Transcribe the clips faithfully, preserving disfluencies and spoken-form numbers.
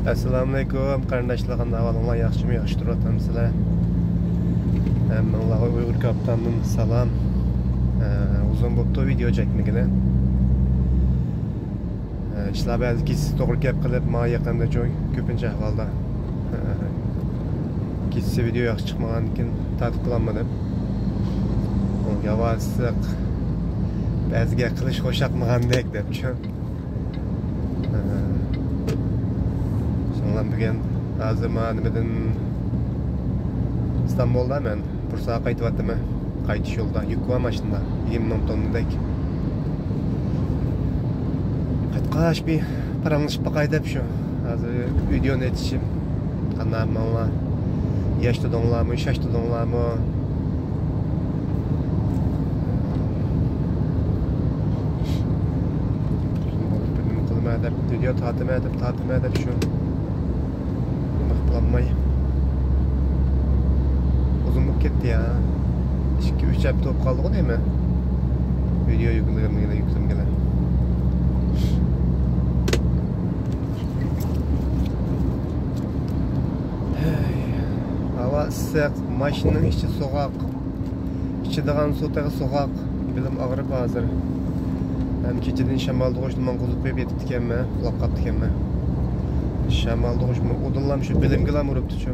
ئەسسالامۇئەلەيكۇم قېرىنداشلار، قانداق ئەھۋالىڭلار؟ ياخشىمۇ؟ ياخشى تۇرۇۋاتامسىلەر؟ ھەممىڭلارغا ئۇيغۇر كاپىتاندىن سالام. ئە، ئۇزۇن بوپتۇ ۋىدېئو چەكمىگىلى. ئە، ئىشلار بەزى كېچىسى توغرا كەپ قېلىپ، ماڭا يېقىندا چوڭ كۆپىنچە ئەھۋالدا، ئە، كېچىسى ۋىدېئو ياخشى چىقمىغاندىكىن تارتىپ بولالمىدىم. ھاۋا ئىسسىق، بەزى گەپ قىلىش خۇشياقمىغاندەك دەپچۇ. شۇڭلام بۈگۈن ھازىر مانا نېمىدىن، ئىستانبۇلدا مەن بۇرساغا قايتىۋاتىمەن. قايتىش يولدا يۈك بار ماشىنىدا، يىگىرمە مىڭ توننىدەك. قايتقاچ بىر پاراڭلىشىپ باقاي دەپ شۇ ھازىر ۋىدېونى ئېتىشىم. قانداق ماڭلا؟ ياش تۇدۇڭلارمۇ، شاش تۇدۇڭلارمۇ؟ بىر نېمە قىلىمەن دەپ، ۋىدېو تارتىمەن دەپ، تارتىمەن دەپ شۇ نېمە قىلالماي. ئۇزۇن بولۇپ كەتتى يا. ئىككى، ئۈچ ھەپتە بولۇپ قالدىغۇ دەيمەن. ۋىدېو يۈكلىگەنگىلى، يۈكلىگەنگىلى. ھەي، ھاۋا ئىسسىق، ماشىنىنىڭ ئىچى سوغۇق. ئىچىدىغان سۇ تېخى سوغۇق. بېلىم ئاغرىپ ھازىر. ھەم كېچىدىن شامالدا قوشۇپ ماڭغۇزۇپ قويۇپ يېتىپتىكەنمەن، ئۇخلاپ قاپتىكەنمەن. شامالدا قوشۇپ ئۇدۇللام شۇ بېلىمگىلا ئۇرۇپتۇ شۇ.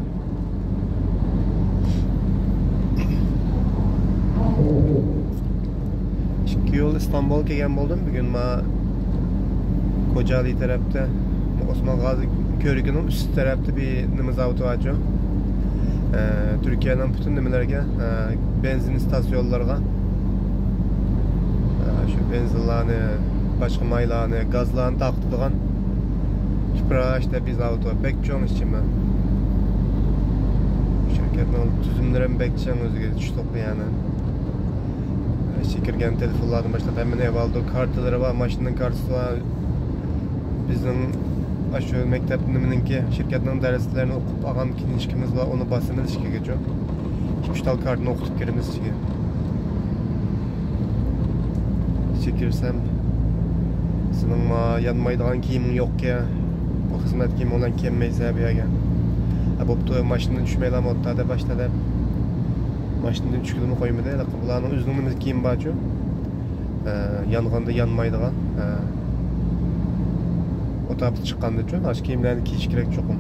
ئىككى يول ئىستانبۇل كەلگەن بولدۇم بۈگۈن. ما كوجالى تەرەپتە، ئوسمان غازى كۆۋرۈكىنىڭ ئۈستى تەرەپتە بىر نېمە زاۋۇتى بارچۇ. ئە، تۈركىيەنىڭ پۈتۈن نېمىلەرگە، ئە، بېنزىن ئىستاسىيونلىرىغا، ئە، شۇ بېنزىنلارنى، باشقا مايلارنى، گازلارنى تارقىتىدىغان تۈپراش دەپ بىر زاۋۇت بار. بەك چوڭ ئىچىمە. شىركەتنىڭ تۈزۈملىرىمۇ بەك چىڭ، ئۆزىگە چۈشتۇق يەنى. ئىچىگە كىرگەن تېلېفونلاردىن باشلاپ ھەممىنى ئېۋالدۇق. كارتىلىرى بار، ماشىنىنىڭ كارتىسى بار. بىزنىڭ ئاشۇ مەكتەپ نېمىنىڭكى، شىركەتنىڭ دەرسلىرىنى ئوقۇپ ئالغان كىنىشكىمىز بار، ئۇنى باسىمىز ئىچىگىچۇ. ئىككى ئۈچ تال كارتىنى ئوقۇتۇپ كىرىمىز ئىچىگە. ئىچىگە كىرسەم، سېنىڭ ما يانمايدىغان كىيىمىڭ يوقكەن، بۇ خىزمەت كىيىمىڭ بىلەن كەلمەيسەن بۇ يەرگە. ھە، بوپتۇ، ماشىنىدىن چۈشمەيلا ئوتتا دەپ باشلا دەپ، ماشىنىدىن چۈشكىلىمۇ قويمىدى. ھېلىقى بۇلارنىڭ ئۆزىنىڭ نېمە كىيىمى بارچۇ. ئە، يانغاندا يانمايدىغان، ئە، ئوت ئاپىتى چىققاندىچۇ، ئاشۇ كىيىملەرنى كىيىش كېرەك چوقۇم.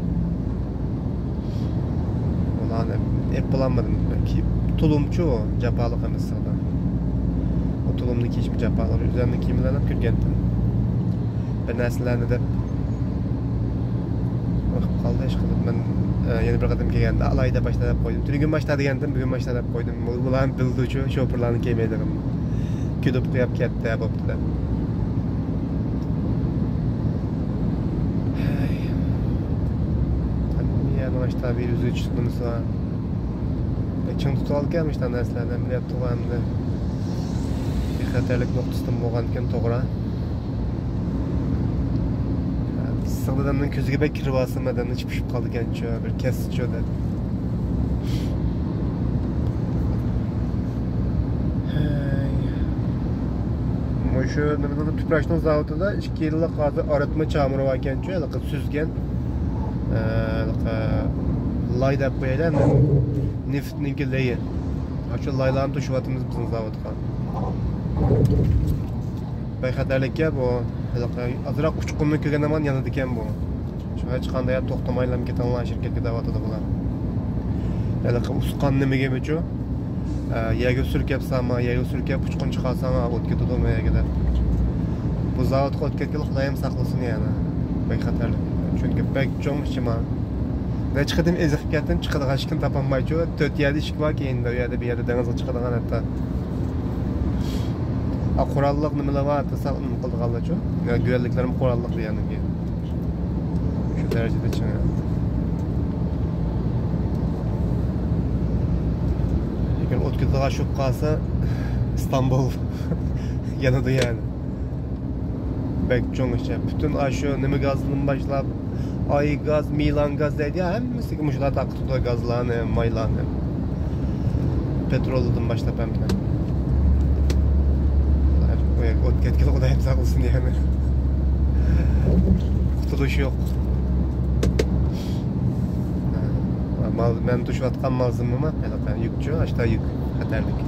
ئۇلارنى ئېلىپ بولالمىدىم. كىيىپ، تۇلۇمچۇ جاپالىق ئەمەس سىغدا. ئۇ تۇلۇمنى كىيىشمۇ جاپالىق. ئۆزۈمنىڭ كىيىملەرنى ئەپ كىرگەنتىم. بىر نەرسىلەرنى دەپ، قالدى ئىشقىلىپ. مەن، ئە، يەنە بىر قېتىم كەلگەندە ئالاي دەپ باشلا دەپ قويدۇم. تۈنۈگۈن باشلا دېگەندىم، بۈگۈن باشلا دەپ قويدۇم. بۇلارمۇ بىلدىچۇ، شوپۇرلارنى كىيمەيدىغىنىمنى. كۈلۈپ قويۇپ كەتتى، بوپتۇ دەپ. ھەي. ھەممە يەرنىڭ ئاشتا بىر ئۆزگىچە نېمىسى بار. بەك چىڭ تۇتۇۋالىدىكەن مۇشۇنداق نەرسىلەرنى، ئەمەلىيەتتە ئۇ ئەمدى بىخەتەرلىك نۇقتىسىدىن بولغانىكەن، توغرا. ئىسسىق ئادەمنىڭ كۆزىگە بەك كىرىۋالسا، ئادەمنىڭ ئىچى پۇشۇپ قالىدىكەنچۇ، بىر كەسسىچۇ دەپ. ھەي. مۇشۇ نېمىنىڭ، تۈپراشنىڭ زاۋۇتىدا ئىككى يىللىق ھازىر ئارىتما چامۇرى باركەنچۇ، ھېلىقى سۈزگەن. ئە، ھېلىقى لاي دەپ قويايلى ئەمدى. نېفىتنىڭكى لېيى. شۇ لايلارنى توشۇۋاتىمىز بىزنىڭ زاۋۇتقا. بەك خەتەرلىككەن بۇ. ھېلىقى ئازراق ئۇچقۇننى كۆرگەن ھامان يانىدىكەن بۇ. شۇ ھېچقانداق يەر توختىمايلا كېتىڭلار شىركەتكە دەۋاتىدۇ بۇلار. ھېلىقى ئۇسقان نېمىگىمىچۇ؟ ئە، يەرگە سۈركەپ سالما، يەرگە سۈركەپ ئۇچقۇن چىقارساڭ، ئوت كېتىدۇ مەيەگە دەپ. بۇ زاۋۇتقا ئوت كەتكىلى خۇدايىم ساقلىسۇن يەنە. بەك خەتەرلىك. چۈنكى بەك چوڭ ئىچىما. نەچچە قېتىم ئېزىقىپ كەتتىم، چىقىدىغان ئىشىكنى تاپالمايچۇ. تۆت يەردە ئىشىك بار، كەينىدە ئۇ يەردە، بۇ يەردە دېڭىزغا چىقىدىغان ھەتتا. ئا، قوراللىق نېمىلەر بار، ھەتتا ساق نېمە قىلىدىغانلارچۇ. يا، گۈۋەنلىكلىرىمۇ قوراللىق دېگەنكى. شۇ دەرىجىدە چىڭ. لېكىن ئوت كېتىدىغان شۇ قالسا، ئىستانبۇل يانىدۇ يەنى. بەك چوڭ ئىچى. پۈتۈن ئاشۇ نېمە گازدىن باشلاپ، ئاي گاز، مىلان گاز دەيدۇ يا، ھەممىسىگە مۇشۇلار تارقىتىدۇ گازلارنى، مايلارنى. پېترولدىن باشلاپ ھەممە. ئوت كەتكىلى خۇدايىم ساقلىسۇن يەنى. قۇتۇلۇش يوق. مال، مەن توشۇۋاتقان مالزىنمۇ ھېلىقى يۈكچۇ، ئاشتا يۈك خەتەرلىك.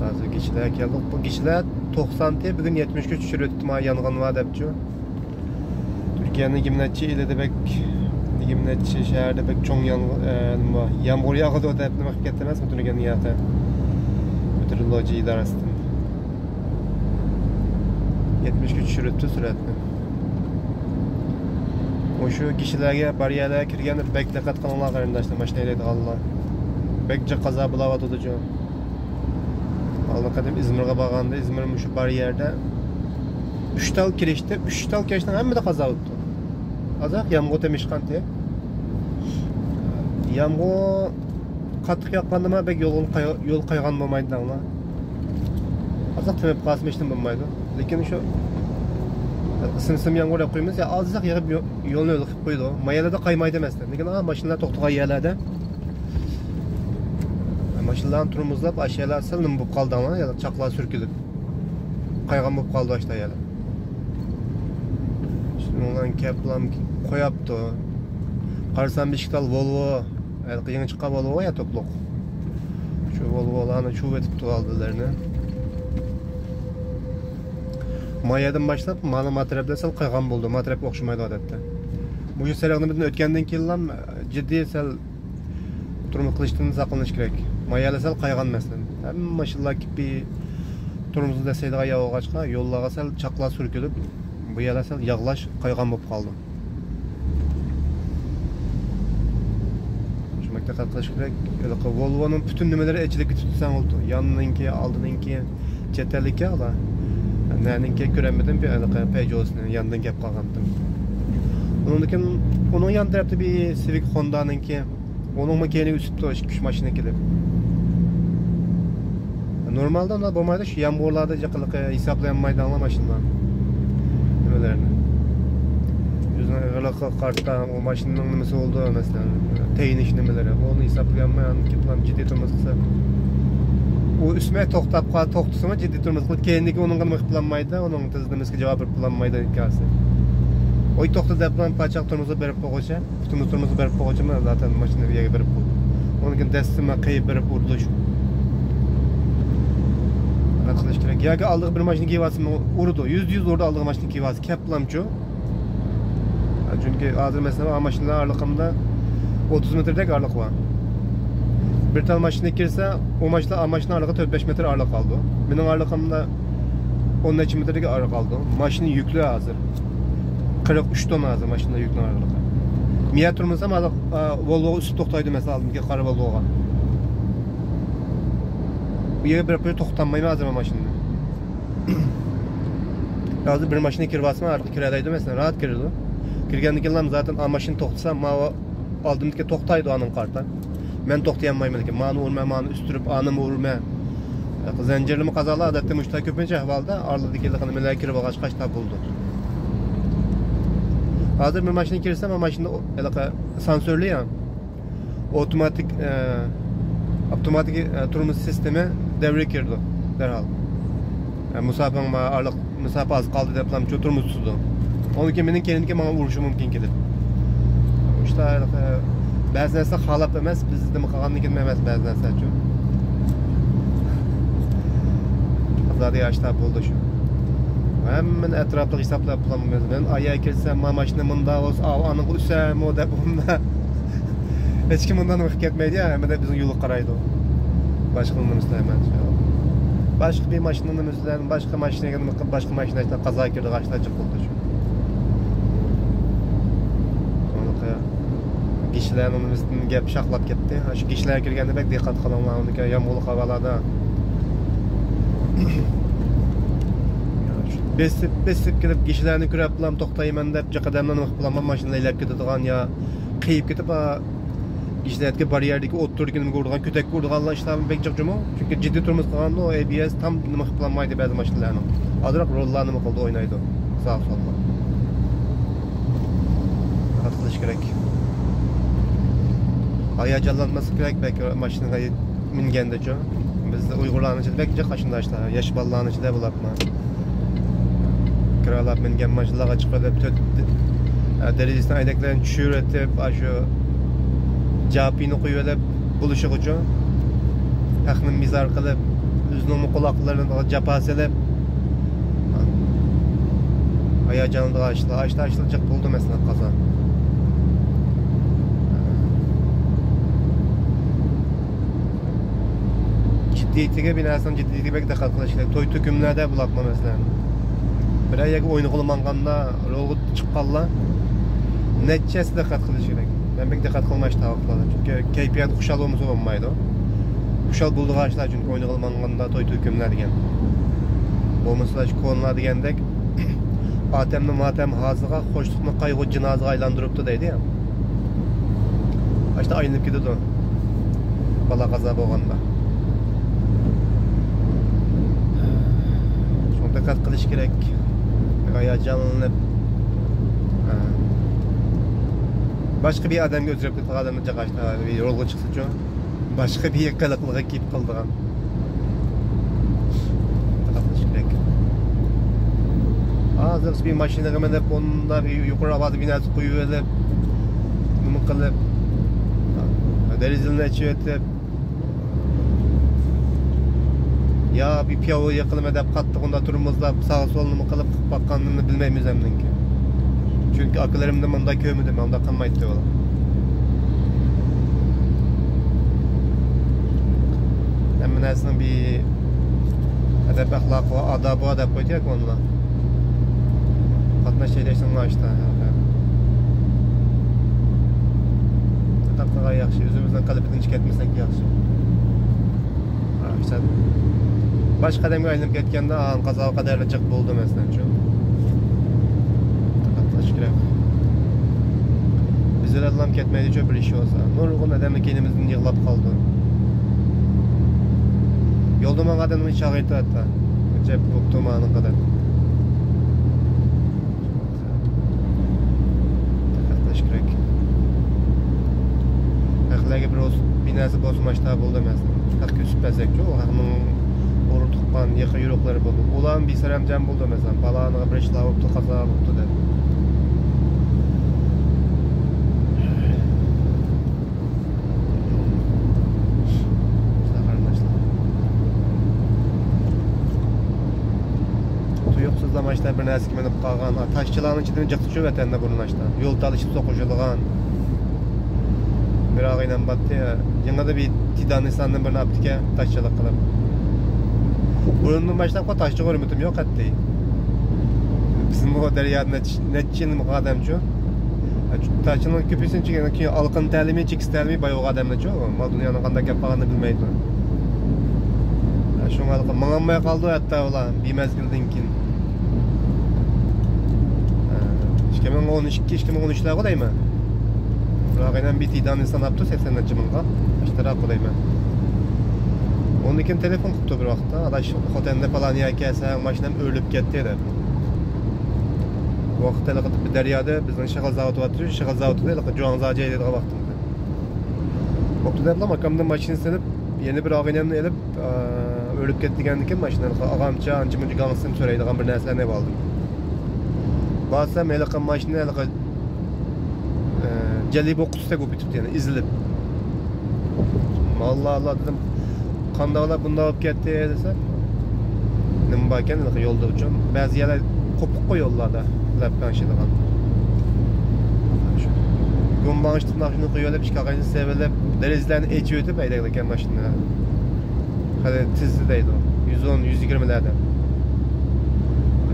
ھازىر گىچلەر كەلدۇق. بۇ گىچلەر توقسانتى، بۈگۈن يەتمىش ئۈچ چۈشۈرۈۋېتىپتۇ، مانا يانغىن بار دەپچۇ. تۈركىيەنىڭ يىگىرمە نەچچە ئېلىدە بەك، يىگىرمە نەچچە شەھەردە بەك چوڭ يانغ-، ئە، نېمە، يامغۇر ياغىدۇ دەپ نېمە قىلىپ كەتتى ئەمەسمۇ تۈركىيەنىڭ يەردە مېتېئورولوگىيە ئىدارىسىدىن. يەتمىش ئۈچ چۈشۈرۈپتۇ سۈرئەتنى. مۇشۇ گىچلەرگە، باريەرلەرگە كىرگەندە بەك دىققەت قىلىڭلار قېرىنداشلار، ماشىنا ھەيدەيدىغانلار. بەك جىق قازا بولاۋاتىدۇ جۇ. ئاللىقەدىم ئىزمىرغا بارغاندا، ئىزمىر مۇشۇ باريەردە ئۈچ تال كىرىشتە، ئۈچ تال كىرىشنىڭ ھەممىدە قازا بوپتۇ. ئازراق يامغۇر تېمىشقانتى. يامغۇر قاتتىق ياغقاندىمۇ بەك يول قاي-، يول قايغان بولمايدۇ دەڭلا. ئازراق تېمىپ قالسىمۇ ھېچنېمە بولمايدۇ. لېكىن شۇ سىم-سىم يامغۇر دەپ قويىمىز يا، ئازراق يېغىپ يو-، يولنى ھېلىقى قويىدۇ. ما يەرلەردە قايمايدۇ مەسىلەن. لېكىن، ئا، ماشىنىلار توختىغان يەرلەردە، ماشىنىلارنى تورمۇزلاپ، ئاشۇ يەرلەر سەل نېمە بولۇپ قالدى، ئاڭا، يا چاقلار سۈركىلىپ، قايغان بولۇپ قالدى ئاشۇ يەرلەر. شۇنىڭ بىلەن كەپلام قوياپتۇ. قارىسام، بىر ئىككى تال ۋولۋو، ھېلىقى يېڭى چىققان ۋولۋو يا توپلۇق. شۇ ۋولۋولارنى چۇۋۇۋېتىپتۇ ئالدىلىرىنى. ما يەردىن باشلاپ، مانا ما تەرەپلەر سەل قايغان بولدى. ما تەرەپكە ئوخشىمايدۇ ئادەتتە. مۇشۇ سېرىقنىڭ بىرىدىن ئۆتكەندىن كېيىنلا جىددىي سەل تورمۇز قىلىشتىن ساقلىنىش كېرەك. ما يەرلەر سەل قايغان مەسىلەن. ھەممە ماشىنىلار كېپى تورمۇزنى دەسسەيدىغان يەر بولغاچقا، يوللارغا سەل چاقلار سۈركىلىپ، بۇ يەرلەر سەل ياغلاش، قايغان بولۇپ قالىدۇ. شۇ دىققەت قىلىش كېرەك. ھېلىقى ۋولۋونىڭ پۈتۈن نېمىلىرى ئېچىلىپ كېتىپتۇ دېسەڭ بولىدۇ. ياننىڭكى، ئالدىنىڭكى، چەت ئەللىكى ئالا. نەنىڭكى كۆرەلمىدىم، ھېلىقى پەيجوسىنى ياندىن گەپ قىلغانتىم. ئۇنىڭدىن كېيىن، ئۇنىڭ يان تەرەپتە بىر سىۋىك خوندانىڭكى، ئۇنىڭمۇ كەينىگە ئۈسۈپتۇ ئىككى، ئۈچ ماشىنا كېلىپ. نورمالدا ئۇنداق بولمايدۇ، شۇ يامغۇرلاردا جىقىلىقى ھېسابلىيالمايدۇ ئاڭلا ماشىنىلار نېمىلەرنى. ئۆزىنىڭ ئېغىرلىقىغا قارىتا ئۇ ماشىنىنىڭ نېمىسى بولىدۇ، مەسىلەن، تەيىنىش نېمىلىرى. ئۇنى ھېسابلىيالماي، ئاندىن كېيىن جىددىي تورمۇز قىلسا. ئۇ ئۈسمەي توختاپ قال-، توختىسىمۇ جىددىي تورمۇز قىلىپ، كەينىدىكى ئۇنىڭغا نېمە قىلالمايدۇ، ئۇنىڭ تېز نېمىسىگە جاۋاب بېرىپ بولالمايدۇ ھېكايىسى. ئوي توختا دەپ بىلەن پاچاق تورمۇزى بېرىپ بولغۇچە، پۇتىمىز تورمۇزى بېرىپ بولغۇچە، زاتەن ماشىنا بىر يەرگە بېرىپ بولدى. ئۇنىڭدىن كېيىن دەسسىمە قېيىپ بېرىپ ئۇرۇلۇش. دىققەت قىلىش كېرەك. ياكى ئالدىغا بىر ماشىنا كېلىۋاتسىمۇ ئۇرىدۇ. يۈزدە يۈز ئۇرىدۇ ئالدىغا ماشىنا كېلىۋاتسا، كەپلامچۇ. چۈنكى ھازىر، مەسىلەن، ئا ماشىنىلار ئارىلىقىمدا ئوتتۇز مېتىردەك ئارىلىق بار. بىر تال ماشىنا كىرسە، ئۇ ماشىنا، ئا ماشىنا ئارىلىقى تۆت بەش مېتىر ئارىلىق قالىدۇ. مېنىڭ ئارىلىقىمدا ئون نەچچە مېتىردەك ئارىلىق قالىدۇ. ماشىنا يۈكلۈك ھازىر. قىرىق ئۈچ توننا ھازىر ماشىنا يۈكنىڭ ئارىلىقى. مىيە تۇرمىسام، ھازىر، ئا، ۋولۋوغا ئۈسۈپ توختايدۇ، مەسىلەن، ئالدىمدىكى قارا ۋولۋوغا. بۇ يەرگە بېرىپ توختاتمايمەن ھازىر مەن ماشىنىنى. ھازىر بىر ماشىنا كىرىۋاتسىمۇ، ئارقا كىرەلەيدۇ، مەسىلەن، راھەت كىرىدۇ. كىرگەندىن كېيىن زاتەن ئا ماشىنا توختىسا، ماۋۇ ئالدىمدىكى توختايدۇ، ئانىڭغا قارىتا. مەن توختىيالمايمەن، لېكىن مانى ئۇرىمەن، مانى ئۈستۈرۈپ، ئانىمۇ ئۇرىمەن. زەنجىرلىمە قازالار ئادەتتە مۇشۇنداق كۆپىنچە ئەھۋالدا ئارىلىدىكى نېمىلەر كىرىپ ئالغاچ قاچتا بولىدۇ. ھازىر بىر ماشىنا كىرسە، مانا ماشىنا ھېلىقى سانسورلۇق يا. ئاپتوماتىك، ئە، ئاپتوماتىك، ئە، تۇرمۇش سىستېما دەۋرىگە كىرىدۇ دەرھال. ئە، مۇساپىڭ ما-، ئارىلىق، مۇساپە ئاز قالدى دەپلا شۇ تۇرمۇش تۇتىدۇ. ئۇنىڭ كېيىن مېنىڭ كەينىمدىكى ماڭا ئۇرۇشى مۇمكىن كېلىپ. شۇنداق، ئە، بەزى نەرسە خالاپ ئەمەس، بىز نېمە قىلغاندىن كېيىن ئەمەس بەزى نەرسەچۇ. ئازادە ياشتا بولدى شۇ. ھەممىنى ئەتراپلىق ھېسابلاپ قىلالمايمىز. مەن ئايا كىرسەم، ما ماشىنا مۇنداق بولسا، ئاۋۇ ئانىڭغا ئۈسەرمۇ دەپ ئۇنداق. ھېچكىم ئۇنداق نېمە قىلىپ كەتمەيدۇ يا، ھەممىدە بىزنىڭ يولغا قارايدۇ. باشقىنىڭ نېمىسىنى ئەمەس. باشقا بىر ماشىنىنىڭ نېمىسى بىلەن، باشقا ماشىنىغا نېمە قىلىپ، باشقا ماشىنا ئىشلار قازا كىردى، ئاشۇنداق جىق بولدى شۇ. گىشىلەرنىڭ نېمىسىدىن گەپ شاقلاپ كەتتى. شۇ گىشىلەرگە كىرگەندە بەك دىققەت قىلىڭلار، ئۇنىڭ يامغۇرلۇق ھاۋالاردا. بېسىپ، بېسىپ كېلىپ گىشىلەرنى كۆرۈپلا توختايمەن دەپ، جىق ئادەملەرنى قىلىپ ماشىنا ھەيدەپ كېتىدىغان يا قېيىپ كېتىپ، گىشىلەردىكى باريېردىكى ئوتتۇرىدىكى نېمىگە ئۇرىدىغان، كۆتەككە ئۇرىدىغانلار ئىشلار بەك جىق جۇمۇ. چۈنكى جىددىي تورمۇز قىلغاندا ئۇ ئەي بى ئەس تام نېمە قىلالمايدۇ بەزى ماشىنىلارنىڭ. ئازراق روللار نېمە قىلىدۇ، ئوينايدۇ. ساغ سولغا. دىققەت قىلىش كېرەك. ھاياجانلانماسلىق كېرەك، بەك ماشىنىغا مىنگەندىچۇ. بىزدە ئۇيغۇرلارنىڭ ئىچىدە بەك جىق ئاشۇنداق ئىشلار. ياش بالىلارنىڭ ئىچىدە بولۇپمۇ. كىرالاپ مىنگەن ماشىنىلارغا چىقىپ تۆت، دېرىزىسىنىڭ ئەينەكلىرىنى چۈشۈرۈۋېتىپ، ئاشۇ جاپىنى قويۇۋېلىپ بولۇشىغۇچۇ، ھەقنى مىزار قىلىپ، ئۆزىنىڭمۇ قۇلاقلىرىغا جاپا سېلىپ، ھاياجانلىنىدىغان ئىشلار، ئاشتا ئاشتا جىق بولدى، مەسىلەن، قازا. جىددىيىتىگە، بىر نەرسىنىڭ جىددىيىتىگە بەك دىققەت قىلىش كېرەك. توي تۆكۈنلەردە بولۇپمۇ، مەسىلەن، بىرەر يەرگە ئوينىغىلى ماڭغاندا، رولغا چىققانلار نەچچە ھەسسە دىققەت قىلىش كېرەك. مەن بەك دىققەت قىلماي شۇنداق ۋاقىتلاردا. چۈنكى كەيپىيات خۇشال بولمىسا بولمايدۇ. خۇشال بولىدىغان ئىشلار، چۈنكى ئوينىغىلى ماڭغاندا، توي تۆكۈنلەر دېگەن. بولمىسا شۇ كونىلار دېگەندەك، ئاتەمنى ماتەم ھازىغا، خوشلۇقنى قايغۇ جىنازىغا ئايلاندۇرۇپتۇ دەيدۇ يا. ئاشتا ئايلىنىپ كېتىدۇ. بالا قازا بولغاندا. شۇڭا دىققەت قىلىش كېرەك. ھاياجانلىنىپ، ھە. باشقا بىر ئادەمگە ئۆزگىرىپ كېتىدىغان ئادەمنى جاقاشتا رولغا چىقسىچۇ. باشقا بىر قىلىقلىققا كېلىپ قالىدىغان. دىققەت قىلىش كېرەك. ھازىر بىر ماشىنىغا مىنىپ، ئۇندا بىر يۇقىرى ئاۋازدا بىر نەرسە قويۇۋېلىپ، نېمە قىلىپ، دېرىزىلىرىنى ئېچىۋېتىپ، يا بىر پىياۋ يېقىلىمەن دەپ قاتتىق ئۇندا تورمۇزلاپ، ساغ سول نېمە قىلىپ، قىلىپ باققانلىرىنى بىلمەيمىز ئەمدىكى. چۈنكى ئاكىلىرىمدە مۇنداق كۆرمىدىم، مۇنداق قىلمايتتى ئۇلار. ھەممە نەرسىنىڭ بىر ئەدەپ ئەخلاقى بار، ئادابى بار دەپ قويدى ياكى ئۇنىلا. قاتناش چەكلەشنىڭ ماشتا. دىققەت قىلغان ياخشى، ئۆزىمىزنىڭ قېلىپىدىن چىقىپ كەتمىسەك ياخشى. ھە، مەسىلەن، باشقا ئادەمگە ئايلىنىپ كەتكەندە، ئا، قازا قەدەرلىك جىق بولدى، مەسىلەن، شۇ. دىققەت قىلىش كېرەك. بىزلەر ئاللام كەتمەيدىچۇ، بىر ئىش بولسا. نۇرغۇن ئادەمنىڭ كەينىمىزدىن يىغلاپ قالىدۇ. يولدا ماڭغان ئادەمنىڭ چاغىرتى ھەتتا. ئەجەب بوپتۇ مانا قەدەر. دىققەت قىلىش كېرەك. ھەقلەرگە بىر بولسا، بىر نەرسە بولسا ماشتا بولدى ئەمەس. ھەققە ئۈسۈپ بەرسەكچۇ، ئۇ ھەقنىڭ ئۇرۇق تۇغقان، يېقىن يورۇقلىرى بولدى. ئۇلارمۇ بىر سەرەمجان بولدى ئەمەس. پالانىغا بىر ئىشلار بوپتۇ، قازا بوپتۇ دەپ. قېرىنداشلار. تۇيۇقسىزلا ماشتا بىر نەرسە مىنىپ قالغان، تاشچىلارنىڭ ئىچىدىن جىقتى شۇ ۋەتەندە بۇرۇن ئاشتا. يول تالىشىپ سوقۇشىدىغان. بىر ئاغىنەم باتتى، يېڭىدا بىر تىدانىستاندىن بىرنى ئاپتىكەن، تاشچىلىق قىلىپ. بۇرۇندىن باشلاپقۇ تاشچىغا ھۆرمىتىم يوق قەتئىي. بىزمۇ دەريادا نەچچە، نەچچە يىل ئادەمچۇ. تاشچىنىڭ كۆپىسىنى چېكىگەن كېيىن ئالقىن تەلىمى، چېكىس تەلىمى بايىغان ئادەملەرچۇ. مال دۇنيانىڭ قانداق گەپ قىلغانلىقىنى بىلمەيدۇ. شۇڭا ماڭالماي قالدى ھەتتا ئۇلار بىر مەزگىلدىن كېيىن. ئىككى مىڭ ئون ئىككى، ئىككى مىڭ ئون ئۈچلەرغۇ دەيمەن. بىراق يەنە بىر تىدانىستان ئاپتۇ سەكسەن نەچچە مىڭغا. ئاشتىراققۇ دەيمەن. ئۇندىن كېيىن تېلېفون قىپتۇ بىر ۋاقىتتا. ئاداش، خوتەندە پالان يەرگە كەلسەڭ، ماشىنام ئۆرۈلۈپ كەتتى دەپ. بۇ ۋاقىتتا ھېلىقى بىر دەريادا، بىزنىڭ شېغىل زاۋۇتى بارتى، شېغىل زاۋۇتىدا ھېلىقى جۇاڭزاجيې دەيدىغان ۋاقتىمىزدا. بوپتۇ دەپلا ئاكامدىن ماشىنا سېلىپ، يەنە بىر ئاغىنەمنى ئېلىپ، ئا، ئۆرۈپ كەتتى دېگەندىكىن ماشىنا، ئاغامچە ئانچە مۇنچە گاڭسىن سورايدىغان بىر نەرسىلەرنى ئېلىۋالدىم. بارسام ھېلىقى ماشىنا ھېلىقى، ئا، جەلىبۇ قۇتىسىدەك بولۇپ كېتىپتۇ، يەنە ئېزىلىپ. ئاللا، ئاللا دېدىم. قانداقلا بۇنداق بولۇپ كەتتى دېسەم، نېمە باركەن ھېلىقى يولدا ئۈچۈن. بەزى يەرلەر قوپۇققۇ يوللاردا، لەپكەڭشىدىغان. گۇمباڭ ئىشتىن ماشىنا قويۇۋېلىپ، ئىككى ئاغىنىسى سېلىۋېلىپ، دېرىزىلەرنى ئېچىۋېتىپ ھەيدەيدىكەن ماشىنا. خېلى تېز دەيدۇ. يۈز ئون، يۈز يىگىرمىلەردە.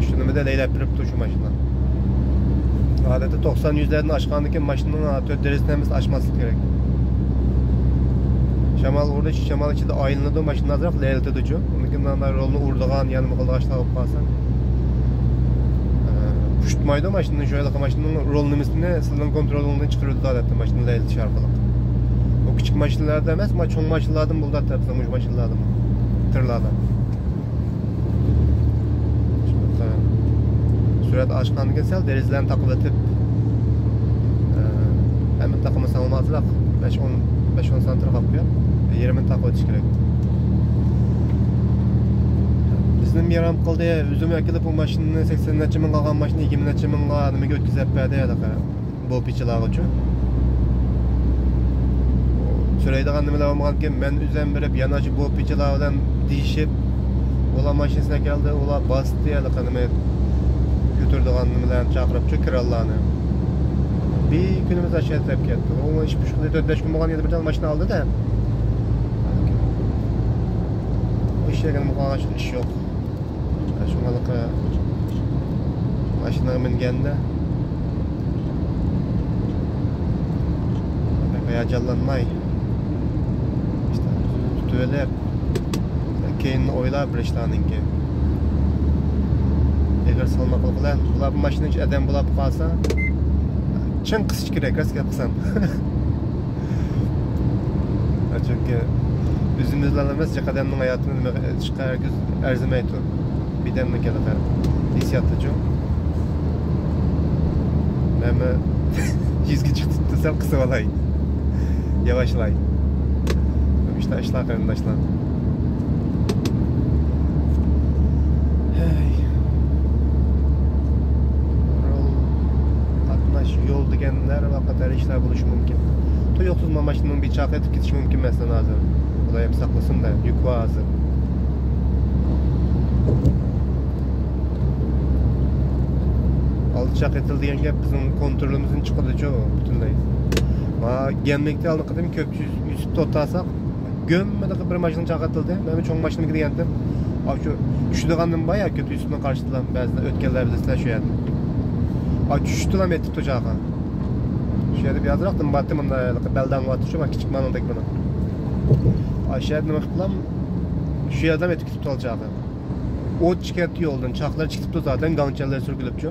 شۇنىمۇ دەل ھەيدەپ بېرىپتۇ شۇ ماشىنا. ئادەتتە توقسان، يۈزلەردىن ئاشقاندىكىن ماشىنىنىڭ تۆت دېرىزىسىنى ھەممىسى ئاچماسلىق كېرەك. شامال ئۇرۇش، شامال ئىچىدە ئايلىنىدۇ، ماشىنا ئازراق لەيلىتىدۇچۇ. ئۇنىڭ كېيىن مانا رولنى ئۇرىدىغان، يا نېمە قىلىدىغان ئىشلار بولۇپ قالسا، ئە، پۇشتمايدۇ ماشىنىنى، شۇ ھېلىقى ماشىنىنىڭ رول نېمىسىنى سىزنىڭ كونترولىڭدىن چىقىرىۋېتىدۇ ئادەتتە ماشىنا لەيلىتىش ئارقىلىق. بۇ كىچىك ماشىنىلاردا ئەمەس، مانا چوڭ ماشىنىلاردىمۇ بولىدۇ، ھەتتا بىزنىڭ مۇشۇ ماشىنىلاردىمۇ، تىرلاردا. سۈرئەت ئاشقاندىن كېيىن سەل دېرىزىلەرنى تاقىۋېتىپ، ئە، ھەممە تاقىمىساڭ بولماس، بىراق بەش ئون، بەش ئون سانتىمېتىر قاپ قويۇپ، يېرىمىنى تاقىۋېتىش كېرەك. بىزنى مېھرام قىلدى، ئۆزىمۇ ئەكېلىپ بۇ ماشىنىنى، سەكسەن نەچچە مىڭغا ئالغان ماشىنىنى يىگىرمە نەچچە مىڭغا نېمىگە ئۆتكۈزۈپ بەردى ھېلىقى. بوپىچىلارغىچۇ. سۆرەيدىغان نېمىلەر بولمىغانكىن، مەن ئۆزۈم بېرىپ، يەنە شۇ بوپىچىلار بىلەن دېيىشىپ، ئۇلار ماشىنىسىنى كەلدى، ئۇلار باستى، ھېلىقى نېمە كۆتۈرىدىغان نېمىلەرنى چاقىرىپچۇ، كرانلارنى. بىر كۈنىمىز ئاشۇ يەردە كەتتى. ئۇ ئىش پۇش قىلدى، تۆت بەش كۈن بولغان يەردە بىر تال ماشىنا ئالدى-دە. ئۇ ئىشلەرگە نېمە قىلغان ئىش يوق. شۇڭلۇق ماشىنىغا مىنگەندە بەك ھاياجانلانماي، ئىشتە تۇتۇۋېلىپ، كەينىنى ئويلاپ بىر ئىشلارنىڭكى. ئېغىر سالماقلىق بىلەن بۇلار بۇ ماشىنا ئىچىدە ئادەم بولاپ قالسا، چىڭ قىسىش كېرەك، راست گەپ قىلسام. چۈنكى ئۆزىمىزلا ئەمەس، جىق ئادەمنىڭ ھاياتىنى نېمە ئېتىشقا ھەرگىز ئەرزىمەيدۇ. بىردەملىك ھېلىقى ھېسسىياتتىچۇ. مەنمۇ يۈزگە چىقىپ دېسەم، قىسىپ ئالاي. ياۋاشلاي. ئىشلار، ئىشلار، قېرىنداشلار. ھەي. يول، قاتناش، يول دېگەن ھەر ۋاقىت ھەر ئىشلار بولۇشى مۇمكىن. تۇيۇقسىز ماشىنىنىڭ بىر چاقى ئېتىپ كېتىشى مۇمكىن، مەسىلەن، ھازىر. خۇدايىم ساقلىسۇن-دە، يۈك بار ھازىر. ئالدى چاقى ئېتىلدى دېگەن گەپ بىزنىڭ كونترولىمىزدىن چىقىدىچۇ پۈتۈنلەي. ما گەملىكتە ئالدىنقى قېتىم كۆپ يۈز-، يۈزۈپ توختاساق، گۈممىدە بىر ماشىنا چاقىرتىلدى. مەن چوڭ ماشىنىغا دېگەنتىم. ئاشۇ چۈشىدىغان نېمە بار يا، كۆپ يۈسۈپنىڭ قارشىسىدا بەزىدە ئۆتكەنلەر بىلىسىلەر شۇ يەردە. ئا، چۈشۈپتىلا ئېتىپتۇ چاقى. شۇ يەردە بىر ئازراقتىن بارتتى، مۇندا بەلدەڭ بارتتى شۇ، كىچىك مانىڭدەك مانا. ئاشۇ يەردە نېمە قىلىپلام، شۇ يەردىن ئېتىپ كېتىپتۇ چاقى. ئوت چىقىپتۇ يولدىن، چاقلار چىقىپتۇ زادەن، گاڭچەنلەر سۈركىلىپچۇ.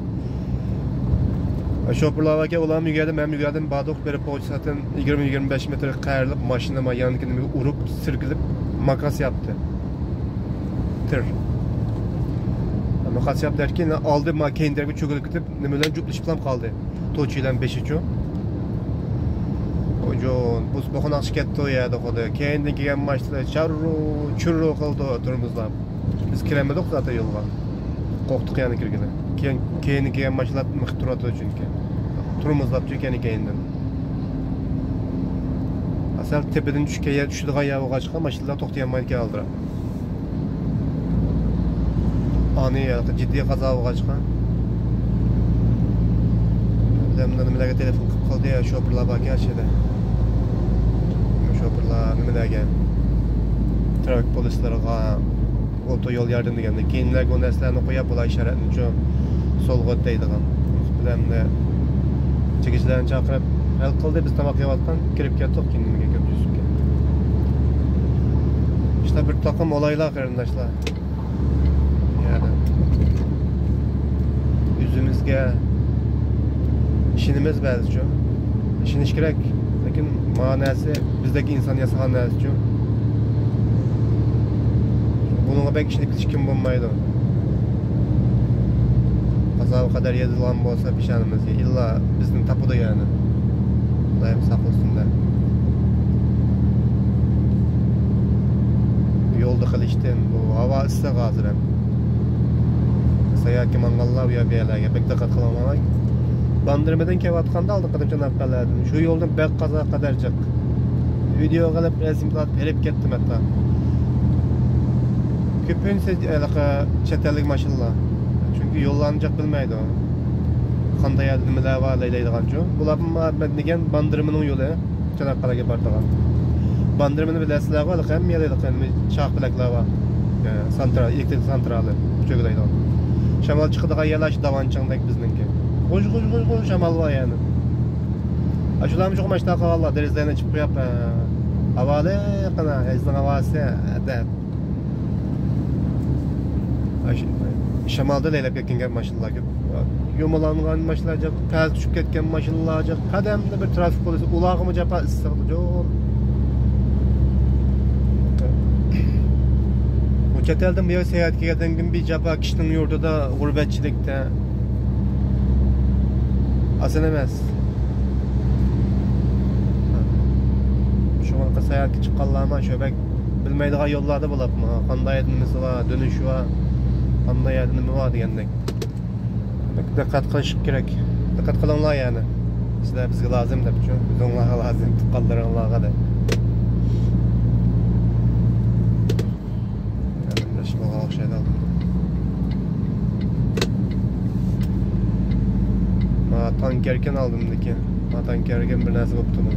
شوپۇرلار باركەن، ئۇلارمۇ يۈگۈردى، مەنمۇ يۈگۈردۈم، باردۇق، بېرىپ پوچتادىن يىگىرمە، يىگىرمە بەش مېتىر قەيرىلىپ، ماشىنا ما ياندىكى نېمىگە ئۇرۇپ، سىركىلىپ، ماكاس ياپتى. تىر. ماكاس ياپتى دەركىن، ئالدى ما كەينى تەرەپكە چۆكۈلۈپ كېتىپ، نېمە بىلەن جۈپلىشىپلا قالدى. توچى بىلەن بېشىچۇ. ئوجۇن، بۇ، بۇ قوناقچى كەتتى ئۇ يەردە خۇدى. كەينىدىن كەلگەن ماشىنا چاررۇ، چۇررۇ قىلدى تورمۇزلاپ. بىز كىرەلمىدۇق زادى يولغا. قورقتۇق يەنە كىرگىلى. كېيىن، كېيىن كېلىن ماشىنىلار مىخ تۇرۇۋاتىدۇ چۈنكى. تورمۇزلاپچۇ كەينى كەينىدىن. ئاسان تېپىدىن چۈشكەن يەر، چۈشىدىغان يەر بولغاچقا، ماشىنىلار توختىيالمايدىكەن ئالدىراپ. ئانى ھېلىقى جىددىي قازا بولغاچقا، بىلەمدۇ نېمىلەرگە تېلېفون قىلىپ قالدى، شوپۇرلار باركەن ئىچىدە. شوپۇرلار نېمىلەرگە، ترافىك پولىسلىرىغا، ئوتو يول ياردىمى دېگەندە، كېيىنلەرگە ئۇ نەرسىلەرنى قويۇپ، بۇلار ئىشارەتنىچۇ سولغا ئۆت دەيدىغان. بىلەمدۇ چېكىچىلەرنى چاقىرىپ ھەل قىلدى، بىز تاماق يەۋاتقان، كىرىپ كەتتۇق، كېيىن نېمىگە كۆپ تۈزۈپ كەتتى. ئىشتە بىر تاقىم ئولايلار، قېرىنداشلار. يەنى ئۆزىمىزگە ئىشىنىمىز بەزىچۇ. ئىشىنىش كېرەك. لېكىن مانا نەرسە بىزدەك ئىنسان ياسىغان نەرسىچۇ. بۇنىڭغا بەك ئىشىنىپ كېتىشكىمۇ بولمايدۇ. قازا قەدەر يېزىلغان بولسا پېشانىمىزگە، ئىللا بىزنى تاپىدۇ يەنى. خۇدايىم ساقلىسۇن دە. يولدا قېلىشتىن، بۇ ھاۋا ئىسسىق ھازىر ھەم. ساياھەتكە ماڭغانلار ئۇ يەر بۇ يەرلەرگە بەك دىققەت قىلىڭلار. باندىرمىدىن كېلىۋاتقاندا ئالدىنقى قېتىم چاناققەنلەردىن شۇ يولدىن بەك قازا قەدەر جىق. ۋىدېئو قىلىپ، رەسىم تارتىپ، ھېرىپ كەتتىم ھەتتا. كۆپىنچىسى ھېلىقى چەت ئەللىك ماشىنىلار. چۈنكى يوللارنى جىق بىلمەيدۇ. قانداق يەردە نېمىلەر بار دەيدىغانچۇ. بۇلار مەن دېگەن باندىرمىنىڭ يولى. چاناققالىغا بارىدىغان. باندىرمىنى بىلەسىلەرغۇ، ھېلىقى ھەممە يەردە ھېلىقى چاق پەلەكلەر بار. ئە، سانترال، ئېلېكتىر سانترالى چۆگىلەيدىغان. شامال چىقىدىغان يەرلەر شۇ داۋانچىڭدەك بىزنىڭكى. غۇژ، غۇژ، غۇژ، غۇژ شامال بار يەنە. ئاشۇلارمۇ شۇ ماشىنا قىلغانلار، دېرىزىلەرنى ئېچىپ قويۇپ، ئە، ھاۋالى قىنا، ھەيزنىڭ ھاۋاسى، ئەدەپ. شامالدا لەيلەپ كەتكەن گەپ ماشىنىلار كۆپ. يۇمىلانغان ماشىنىلار جىق، پەس چۈشۈپ كەتكەن ماشىنىلار جىق. قەدەمدە بىر ترافىك پولىسى، ئۇلارغىمۇ جاپا ئىسسىقتا جون. بۇ چەت ئەلدىن بۇ يەرگە ساياھەتكە كەلگەندىن كېيىن بىر جاپا كىشىنىڭ يۇرتىدا، غۇربەتچىلىكتە ئاسان ئەمەس. شۇڭا ساياھەتكە چىققانلارمۇ شۇ بەك بىلمەيدىغان يوللاردا بولۇپمۇ، قانداق يەردە نېمىسى بار، دۆنۈشى بار، قانداق يەردە نېمە بار دېگەندەك. دىققەت قىلىش كېرەك. دىققەت قىلىڭلار يەنى. سىلەر بىزگە لازىم دەپچۇ، ئۆزۈڭلارغا لازىم، تۇغقانلىرىڭلارغا دەپ. ياردەملەشمىگە ئوخشايدۇ. ما تانكەركەن ئالدىمدىكى. ما تانكەرگە بىر نەرسە بوپتۇ بۇ.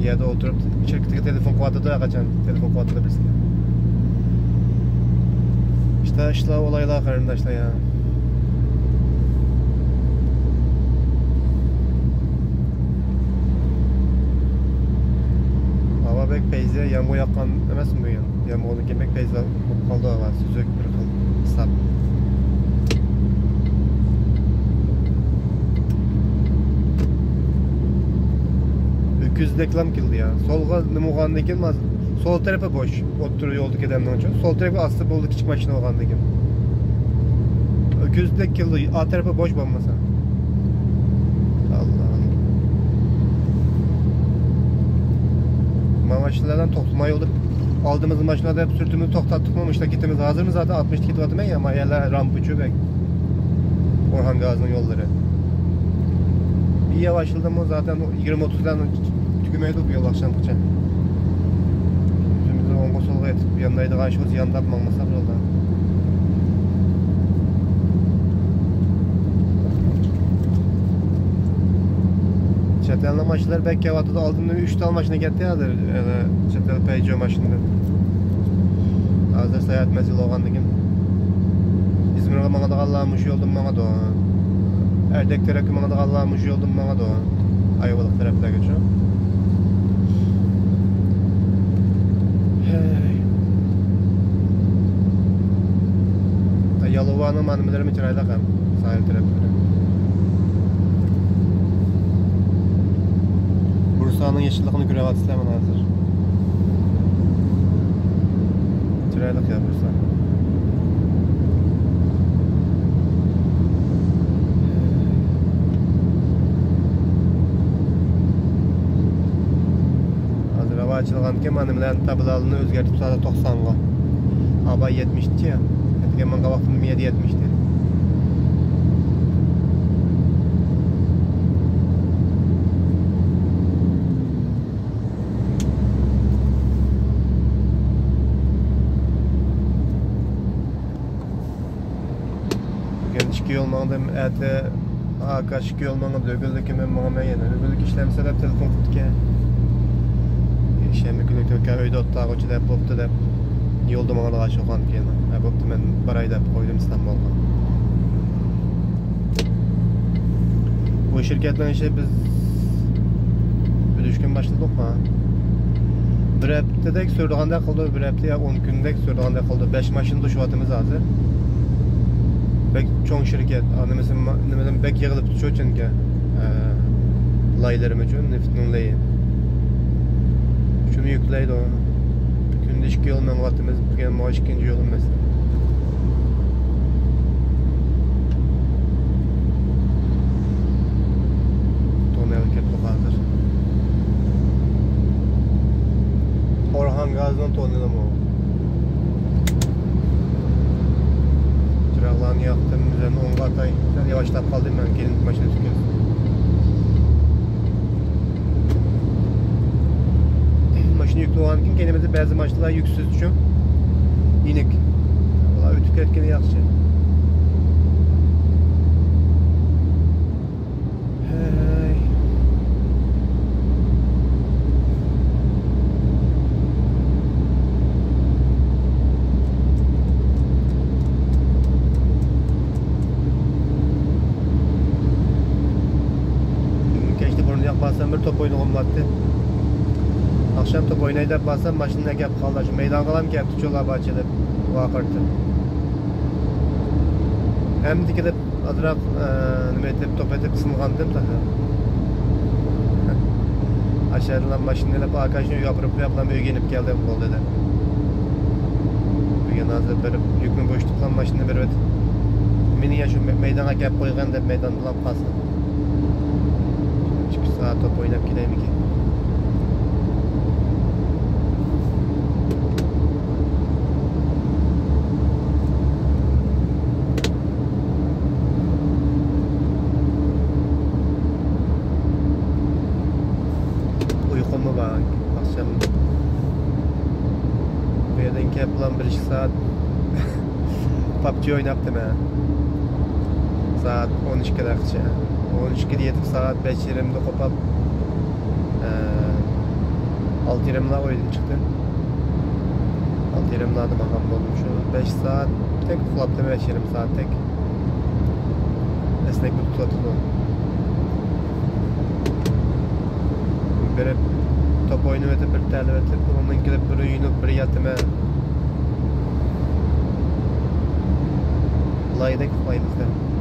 يەردە ئولتۇرۇپ، شىركىتىگە تېلېفون قىلىۋاتىدۇ ھەرقاچان. تېلېفون قىلىۋاتىدۇ بىرسىگە. ئىشتا ئىشلار، ئولايلار، قېرىنداشلار يا. ھاۋا بەك پەيزى، يامغۇر ياغقان ئەمەسمۇ بۈگۈن؟ يامغۇردىن كېيىن بەك پەيزى بولۇپ قالدى ھاۋا، سۈزۈك بىر خىل ساپ. ئۆكۈزدەكلام كېلىدۇ يا. سولغا نېمە بولغاندىكىن، سول تەرىپى بوش. ئوتتۇرا يولدىكى ئادەمنىڭچۇ. سول تەرىپى ئاستا بولدى، كىچىك ماشىنا بولغاندىكىن. ئۆكۈزدەك كېلىدۇ، ئا تەرىپى بوش بولمىسا. ئاللا. مانا ماشىنىلار توختىماي يولدا، ئالدىمىزدا ماشىنا دەپ سۈرئىتىمىزنى توختاتتۇقمۇ، مۇشۇنداق كېتىمىز. ھازىرمۇ زادى ئاتمىشتا كېتىۋاتىمەن يا، ما يەرلەر رامپىچۇ بەك. ئورھان گازىنىڭ يوللىرى. بىر ياۋاشلىدىمۇ زادى يىگىرمە ئوتتۇزدىن تۈگىمەيدۇ بۇ يول ئاخشامغىچە. ئۆزىمىزنى ئوڭغا سولغا ئېتىپ ياندايدىغان ئىش بولسا يانداپ ماڭمىساق يولدا. چەت ئەلنىڭ ماشىنىلىرى بەك كېلىۋاتىدۇ. ئالدىمدا ئۈچ تال ماشىنا كەتتى ھازىر. يەنە چەت ئەل پەيجو ماشىنىلىرى. ھازىر ساياھەت مەزگىلى بولغاندىكىن ئىزمىرغا ماڭىدىغانلار مۇشۇ يولدىن ماڭىدۇ. ئەردەك تەرەپكە ماڭىدىغانلار مۇشۇ يولدىن ماڭىدۇ. ئايۋالىق تەرەپلەرگىچۇ. ھەي. يالۋانىڭ مانا نېمىلىرىمۇ چىرايلىق ھەم ساھىل تەرەپلىرى. بۇرسانىڭ يېشىللىقىنى كۆرۈۋاتىسىلەر مانا ھازىر. چىرايلىق يا بۇرسا. ھازىر ھاۋا ئاچىلغانكەن، مانا نېمىلەرنى، تابلالارنى ئۆزگەرتىپ سادە توقسانغا. ئابا يەتمىشتىچە. ئەتىگەن ماڭغان ۋاقتىمدا يەتمىشتى. بۈگۈن ئىككى يول ماڭدىم. ئەتە ئاكاش ئىككى يول ماڭىدۇ. ئۆگۈنلۈككە مەن ماڭىمەن يەنە. ئۆگۈنلۈك ئىشلەمسە دەپ تېلېفون قىپتىكەن. يەكشەنبە كۈنى تۆكەن ئۆيدە ئولتۇرغۇچە دەپ بوپتۇ دەپ. يولدا ماڭىدىغان شۇ قان كېيىن. ھە، بوپتۇ، مەن باراي دەپ قويدۇم ئىستانبۇلغا. بۇ شىركەتنىڭ ئىشى بىز ئۈچ كۈن باشلىدۇق ما. بىر ھەپتىدەك سۈرىدىغاندەك قىلدى، بىر ھەپتە يا ئون كۈندەك سۈرىدىغاندەك قىلدى. بەش ماشىنا توشۇۋاتىمىز ھازىر. بەك چوڭ شىركەت. ئا، نېمىسى، نېمىدىن بەك يىغىلىپتۇ شۇ چۈنكى. ئە، لايلىرىمىچۇ، نېفىتنىڭ لېيى. شۇنى يۈكلەيدۇ. كۈندە ئىككى يول مېڭىۋاتىمىز. بۈگۈن ماۋۇ ئىككىنچى يولىمىز. توننېلغا كىردۇق ھازىر. ئورھان گازىنىڭ توننېلىمۇ. چىراغلارنى ياقتىم، يۈزەرنى ئوڭغا ئاتاي. سەل ياۋاشلاپ قالدىم مەن، كېيىن ماشىنا تۈگەس. ماشىنا يۈك بولغاندىكىن كەينىمىزدە بەزى ماشىنىلار يۈكسىز چۈ، يېنىك. ئۇلار ئۆتۈپ كەتكىنى ياخشى. ھەي. بۈگۈن كەچتە بۇرۇنراق بارسام بىر توپ ئوينىغۇم بارتتى. ئاخشام توپ ئويناي دەپ بارسام ماشىنا ئەكەپ قالدى. شۇ مەيدانغىلا كەپتۇ، چولا بارچە دەپ ۋارقىرىتىپ. ئەمدى كېلىپ ئازراق، ئە، نېمە ئېتىپ، توپ ئېتىپ سىنغانتىم تېخى. ئاشەدىلا ماشىنا ئېلىپ، ئاكاشنى ئۆيگە ئاپىرىپ قويۇپلا ئۆيگە يېنىپ كەلدىم، بولدى دەپ. بۈگۈن ھازىر بېرىپ، يۈكنى بوشىتىپلا ماشىنىنى بېرىۋېتىپ، مېنى يا شۇ مەيدانغا ئەكەپ قويغىن دەپ مەيداندىلا قالسۇن. ئىككى سائەت توپ ئويناپ كېلەيمىكىن. سائەت پابجى ئويناپتىمەن. سائەت ئون ئىككىدەكچە. ئون ئىككىدە يېتىپ، سائەت بەش يېرىمدە قوپاپ، ئە، ئالتە يېرىملا ئۆيدىن چىقتىم. ئالتە يېرىملاردا ماڭغان بولدۇم. شۇ بەش سائەت تەك ئۇخلاپتىمەن، بەش يېرىم سائەت تەك. ئەسنەك بولۇپ تۇراتتى. بېرىپ توپ ئوينىۋېتىپ، بىر تەلىۋېتىپ، ئۇنىڭدىن كېلىپ بىر يۇيۇنۇپ، بىر ياتىمەن. لايدەك ئۇخلايمىز دە.